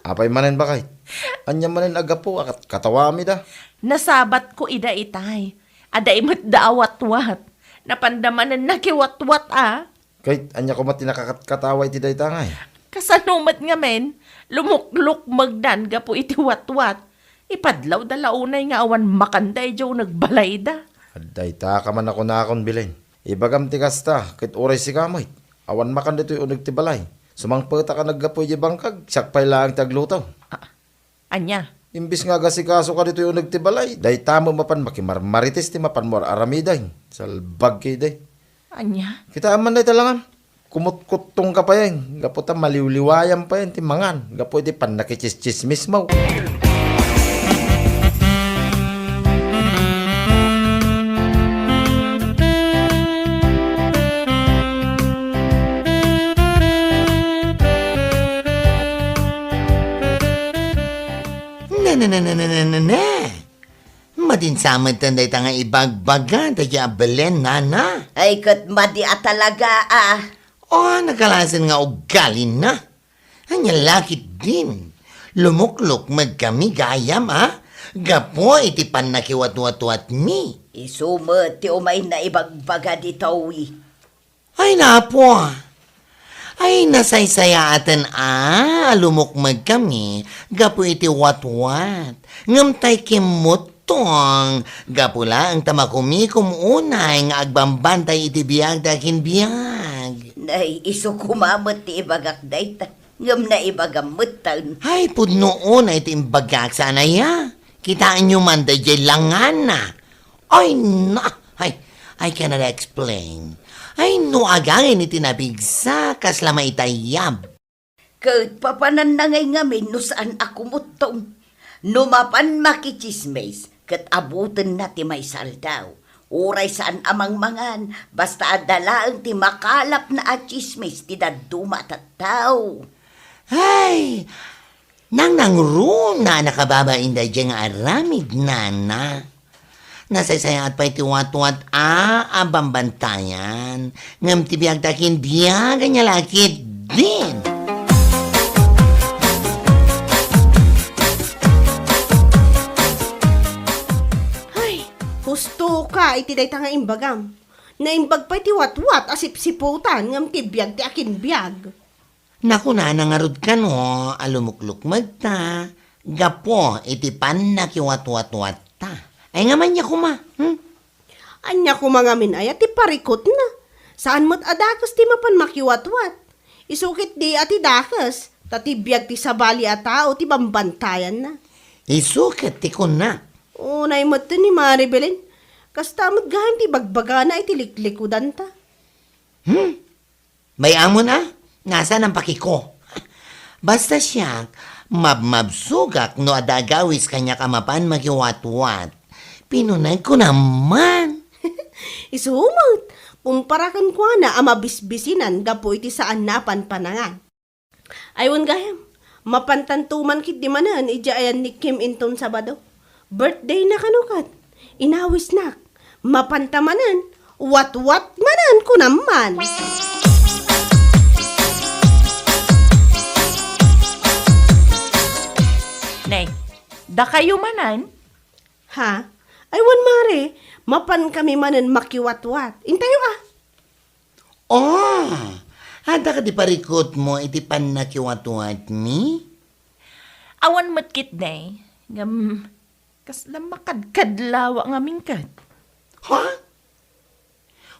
Apay manen, baket? Ania manen a gapu a kat-, katawamida? Nasabatko ida itay. Adda imetda a watwat. Napanda manen nakiwatwat a. Ket ania koma ti nakakatkatawa iti dayta ngay? Kasano met ngamin, lumuklukmegdan gapu iti watwat. Ipadlawda la unay nga awan makanda idiay uneg balayda. Adda ita ka man a kunakon, Belen. Ibagam ti kasta, ket uray sika met, awan makan ditoy uneg ti balay. Sumangpetak a naggapu idiay bangkag, siak pay laeng ti agluto. Ah, ania? Imbis nga agasikasoka ditoy uneg ti balay, dayta met mapan makimarmarites ti mapanmo ar-aramiden. Salbag ketdi. Ania? Kitaem man dayta langam. Kumutkuttongka payen, gapu ta maliwliwayam payen ti mangan, gapu iti pannakitsistsismismo. Ne, ne, ne, ne, ne, ne, ne, ne. Madin sa metten dayta nga ibagbaga daydiay a Belen, nana. Ay, ket madi a talaga, a. O, nagkalasen nga ugalina. Ania la ketdin? Lumuklukmegkami gayam, a? Gapu iti pannakiwatwatwatmi. Isu met ti umay naibagbaga ditoy. Ay, napo. Ay, nasaysayaaten a, a lumukmegkami gapu iti watwat. Ngem tay kimmuttong, gapu laeng ta makumikom unay nga agbambantay iti biag ti akinbiag. Nay, isu koma met ti ibagak dayta. Ngem naibagam metten. Ay, pudno unay ti imbagak, saan aya? Kitaenyo man daydiay langana. Ay, na! Ay, I cannot explain. Ay, no agangin iti napigsa, kasla maitayab. Ket papananna ngay ngamin no saan a kumuttong. No mapan makitsismis, ket abutenna ti maysa aldaw. Uray saan a mangmangan, basta adda laeng ti makalapna a tsismis ti dadduma a tattao. Ay, nangnangruna a nakababain daydiay nga aramid, nana. Nasaysayaat pay ti watwat a, a bambantayan. Ngem ti biag ti akinbiag, ania la ketdin? Ay, husto ka iti dayta nga imbagam. Naimbag pay ti watwat a sipsiputan ngem ti biag ti akinbiag. Nakunana ngarud kano a lumuklukmegta gapu iti pannakiwatwatwatta. Ay, ngem ania koma, hmm? Ania koma ngamin aya ti parikutna? Saan met a dakes ti mapan makiwatwat. Isu ketdi a ti dakes, ta ti biag ti sabali a tao ti bambantayanna. Isu ket ti kunna. Unay met ni Mari Belen, kasta met gayam ti bagbagana iti liklikudanta. Hmm? Bay-amon a, nasaan a pakiko? Basta siak, mabmabsogak no adda agawis kaniak a mapan makiwatwat. Pinunegko naman. Isu met, kumpara kenkuana a mabisbisinan gapu iti saanna a panpanangan. Ay, wen gayam, mapantanto man ketdi manen idiay ayannikkim inton Sabado. Birthday na kano ket inawisnak. Mapanta manen, watwat manen kunam man. Nay, dakayo manen? Ha? Ay, wen, Mare, mapan kami manen makiwatwat. Intayo, a. Oh, adda kadi parikutmo iti pannakiwatwatmi? Awan met ketdi, ngem kasla makadkadlawa ngamin ket. Ha?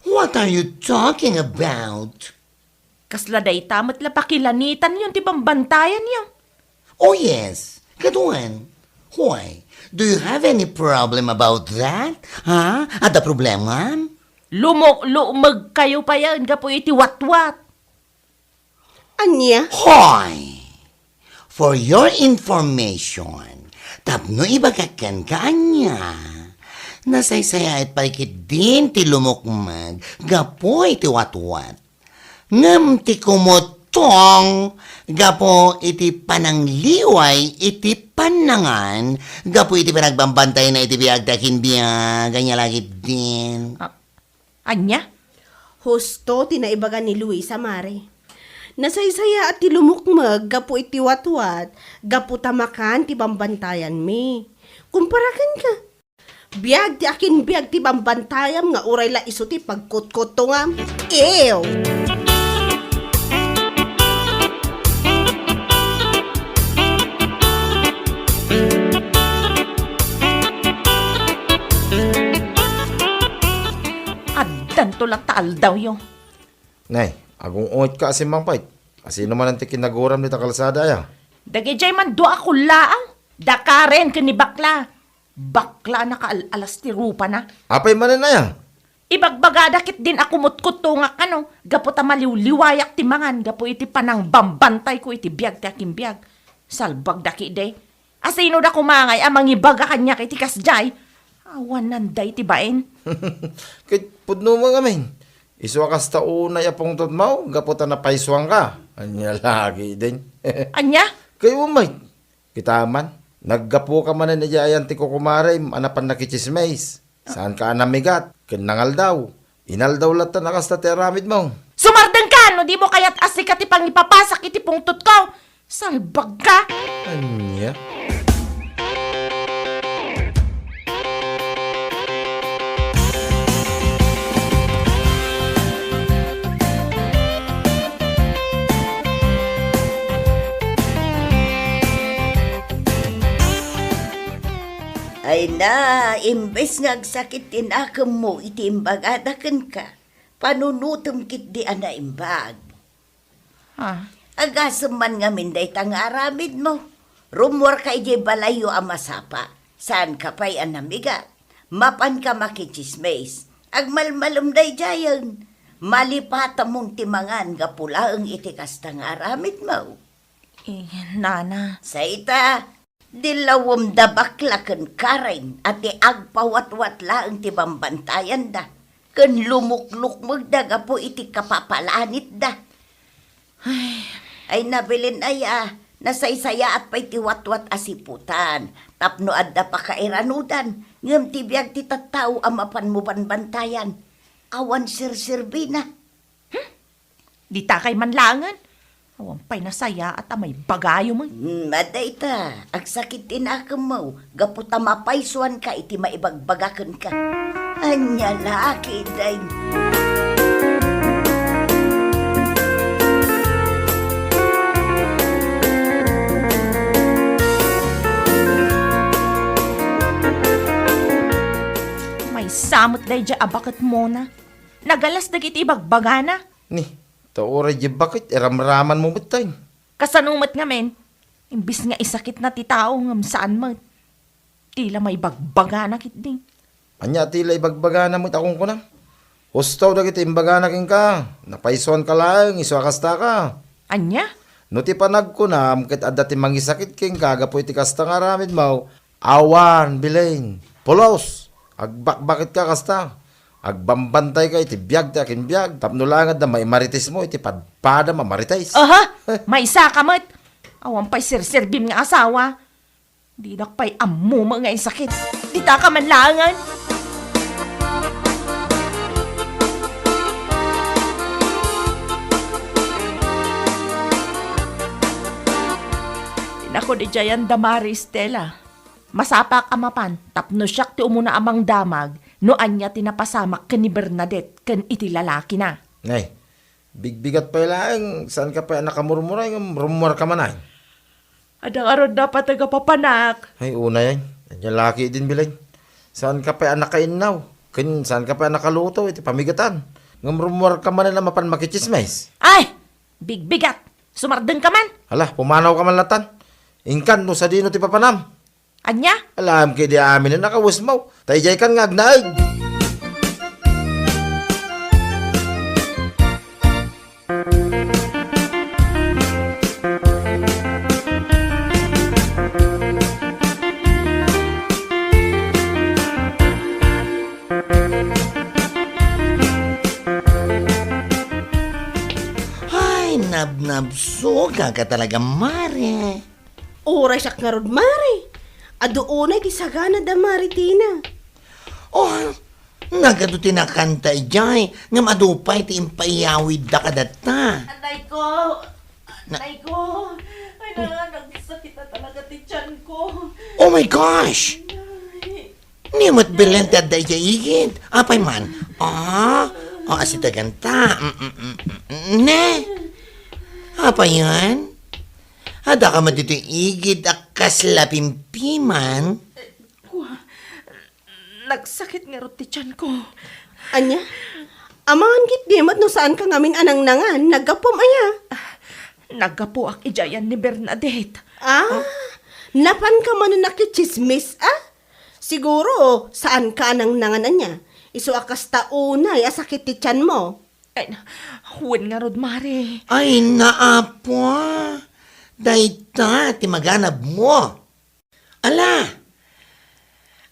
What are you talking about? Kasla dayta met la pakilanitanyo ti bambantayanyo. Oh, yes. Kaduan. Why? Do you have any problem about that? Ha? Adda problemam? Lumukmegkayo payen gapu iti watwat. Ania? Hoy! For your information, tapno ibagak kenka ania, nasaysayaat pay ketdin ti lumukmeg gapu iti watwat. Ngem ti kumuttong gapu iti panangliway iti pannangan, gapu iti panagbambantayan iti biag ti akinbiag, ania la ketdin. Ah, ania? Husto ti naibaga ni Luisa, Mare. Nasaysayaat ti lumukmeg gapu iti watwat, gapu ta makan ti bambantayanmi. Kumpara kenka, biag ti akinbiag ti bambantayam nga uray la isu ti pagkutkuttongam. Ew! aldawyo. Nay, agung-ungetka a simmangpet. Asino manen ti kinaguram dita kalsada, aya? Dagidiay man dua a kullaang. Da Karen ken ni Bakla. Bakla a nakaal-alas ti rupana. Apay manen aya? Ibagbagada ketdin a kumutkutongak kano, gapu ta maliwliwayak ti mangan gapu iti panangbambantayko iti biag ti akimbiag. Salbagda ketdi. Asino da koma ngay a mangibaga kaniak iti kasdiay? Awanan dayta bain. Ket pudno met ngamin. Isu a kasta unay a pungtotmo gapu ta napaysuanka. Ania la ketdin? Ania? Kayatmo met. Kita man, naggapuka manen idiay ayan ti kukumarem a napan nakitsismis. Saanka a namigat ken nangaldaw. Inaldaw latta a kasta ti aramidmo. Sumardengka no dimo kayat a sika ti pangipapasak iti pungtotko. Salbagka! Ania? Ay na, imbes nga agsakit ti nakemmo iti imbagada kenka, panunotem ketdi a naimbag. Ah. Agasem man ngamin dayta nga aramidmo. Rummuarka idiay balayyo a masapa. Saanka pay a namigat. Mapanka makitsismis. Agmalmalem daydiayen. Malipatamon ti mangan gapu laeng iti kasta nga aramidmo. Eh, nana. Say ta, Dilawem da Bakla ken Karen a ti agpawatwat laeng ti bambantayanda, ken lumuklukmegda gapu iti kapapalanitda. Ay. Ay, nabilin aya, nasaysayaat pay ti watwat a siputan, tapno adda pakairanudan, ngem ti biag ti tattao a mapanmo banbantayan, awan serserbina. Hmm? Ditakay man laengen. Awan pay nasayaat a maibagayo met. Hmm, adda ita, agsakit ti nakemmo, gapu ta mapaysuanka iti maibagbaga kenka. Ania la ketdin? Maysa met daydiay a baketmona. Nagalas dagiti ibagbagana. Ni, ta uray di baket, iramramanmo met tay. Kasano met ngamin? Imbis nga isakitna ti tao, ngem saan met. Ti la maibagbagana ketdi. Ania ti la ibagbagana met a kunkunam? Husto dagiti imbagana kenka, napaysuanka laeng, isu a kastaka. Ania? No ti panagkunam ket adda ti mangisakit kenka gapu iti kasta nga aramidmo, awan, Belen. Pulos! Agbakbaketka kasta. Agbambantayka iti biag ti akinbiag, tapno laeng adda maimaritismo iti padpadam a marites. Aha! Eh. Maysaka met! Awan pay serserbim nga asawa. Didak pay ammo met nga isakit. Ditaka man laengen. Inako di jayan da Mari Estela. Masapak a mapan tapno siak ti umuna a mangdamag no ania ti napasamak ken ni Bernadette ken iti lalakina. Nay, bigbigat pay laeng, saanka pay a nakamurmuray ngem rummuarka manen. Adda ngarud napateg a papanak. Ay, unay, ay. Ania la ketdin, Belen? Saanka pay a nakainnaw, ken saanka pay a nakaluto iti pamigatan. Ngem rummuarka manen a mapan makitsismis. Ay! Bigbigat! Sumardengka man! Hala, pumanawka man latan. Inkan no sadino ti papanam. Ania? Alam ketdi amin a nakawesmo. Ta idiaykan nga agnaed. Ay, nabnabsogak talaga, Mare. Uray siak ngarud, Mare. Adu unay ti sagana da Mare Tina. Oh, nagadu ti nakanta idiay, ngem adu pay ti impaiyawidda kadatta. Anay ko! Na- Anay ko! Ay, na, nagsakit na talaga ti tiyan ko. Oh my gosh! Ay. Ni met Belen ti adda idiay igid. Apay man? Ah, oh, asitaganta. Mm, mm, mm, mm, ne? Apay yan? Adda ka met ditoy igid a kasla pimpiman? Kua, nagsakit ngarud ti tiyan ko. Ania? Amangan ketdi met no saanka ngamin a nangnangan, naggapum aya? Naggapuak idiay ni Bernadette. Ah, napanka manen nakitsismis, ah? Siguro, saanka a nangnangan ania. Isu a kasta unay a sakit ti tianmo. Ay, wen ngarud, Mare. Ay, naapo. Dayta ti maganabmo. Ala,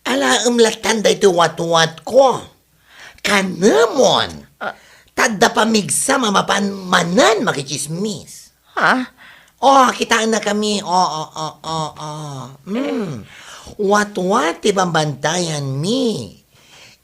alaem lattan daytoy watwatko. Kanemon. Ah. Ta adda pamigsam a mapan manen makitsismis. Ha? Oh, kitaennakami. Oh, oh, oh, oh, oh. Mm. Watwat ti bambantayanmi.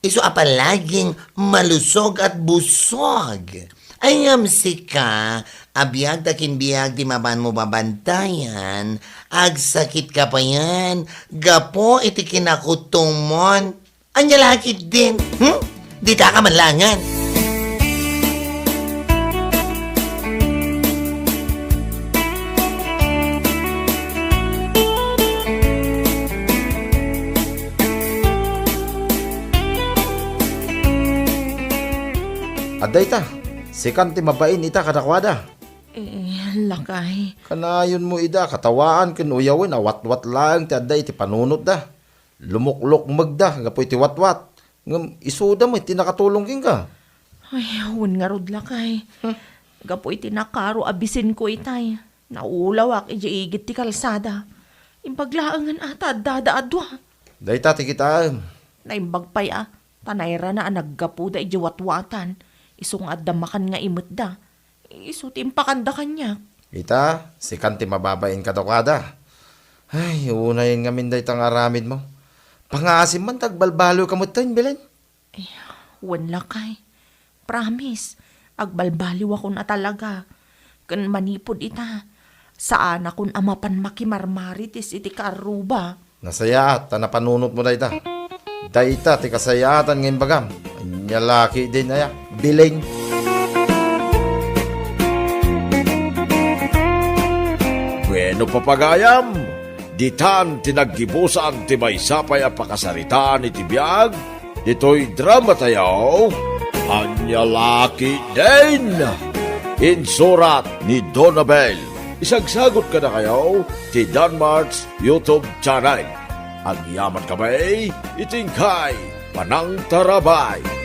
Isu a palaging malusog at busog. Ay ngem sika, a biag ta kimbiag ti mapanmo babantayan, agsakitka payen, gapu iti kinakutomon. Ania la ketdin, hmm? Ditaka man laengen. Adda ita, sikan ti mabain ita kadakuada. Eh, lakay. Kanayonmo ida katawaan ken uyawen a watwat laeng ti adda iti panunotda. Lumuklukmegda gapu iti watwat. Ngem isuda met ti nakatulong kenka. Ay, wen ngarud, lakay. Hmm. Gapu iti nakaro a bisinko itay, naulawak idiay igid ti kalsada. Imbag laengen a ta addada a dua. Dayta ti kitaem. Naimbag pay a, ta nairana a naggapuda idiay watwatan. Isu nga adda makan nga imetda. Isu ti impakanda kaniak. Ita, sikan ti mababain kadakuada. Ay, unayen ngamin dayta nga aramidmo. Pangaasim man ta agbalbaliwka metten, Belen. Ay, wen lakay. Promise, agbalbaliwakon a talaga. Ken manipud ita, saanakon a mapan makimarmarites iti kaarruba. Nasayaat ta napanunotmo dayta. Dayta ti kasayaatan nga imbagam. Ania la ketdin aya, Belen. Bueno, papagayam, ditan ti naggibusan ti maysa pay a pakasaritaan iti biag ditoy dramatayo. Ania la ketdin? Insurat ni Donabel. Isagsagot kadakayo ti Danmart's YouTube channel. Agyaman kami iti inkay panangtarabay.